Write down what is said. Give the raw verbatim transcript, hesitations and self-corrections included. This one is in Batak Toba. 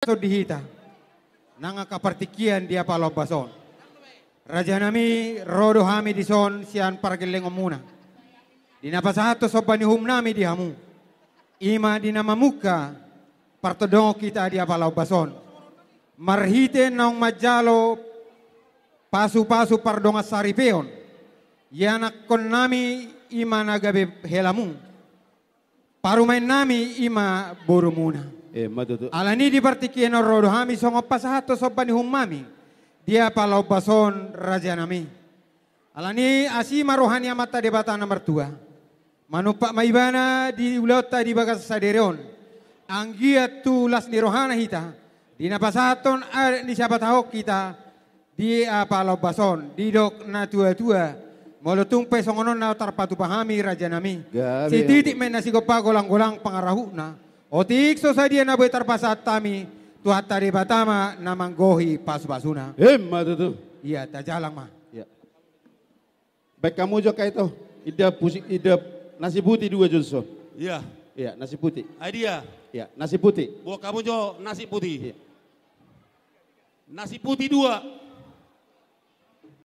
Songon di hita nang angka partingkian di apala ombas on. Rajanami, ro do hami dison sian pargellengonmuna, di na pasahathon somba ni uhumnami di hamu, i ma di na mamungka partondongon hita di apala ombas on, marhite naung manjalo pasupasu pardongansaripeon ianakkonnami, i ma na gabe helamu, parumaennami, i ma borumuna. Emma tutu. Alani i, di partingkian on ro do hami songon pasahathon somba ni uhummami di apala ombas on, rajanami. Alani i, asi ma roha ni Amanta Debata na martua, manumpak ma Ibana di ulaonta di bagasan sadari on, anggiat tu las ni rohana hita, di na pasahathon adat ni siabatahon hita di apala ombas on. Didok natuatua, molo tung pe songon on na tarpatupa hami, rajanami, gabe, sititik ma inna sigompa, golanggolang pangarahutna. Otik so sadia na boi tarpasahat hami, Tuhanta Debata ma na manggohi pasupasuna. Emma tutu. Ia, tajalang ma. Ia. Baen hamu jo angka i, Ito. Inda pusi-, inda nasi putih dua jo dison. Ia. Ia, nasi putih. Ai dia. Ia, nasi putih. Boan hamu jo nasi putih. Ia. Nasi putih dua.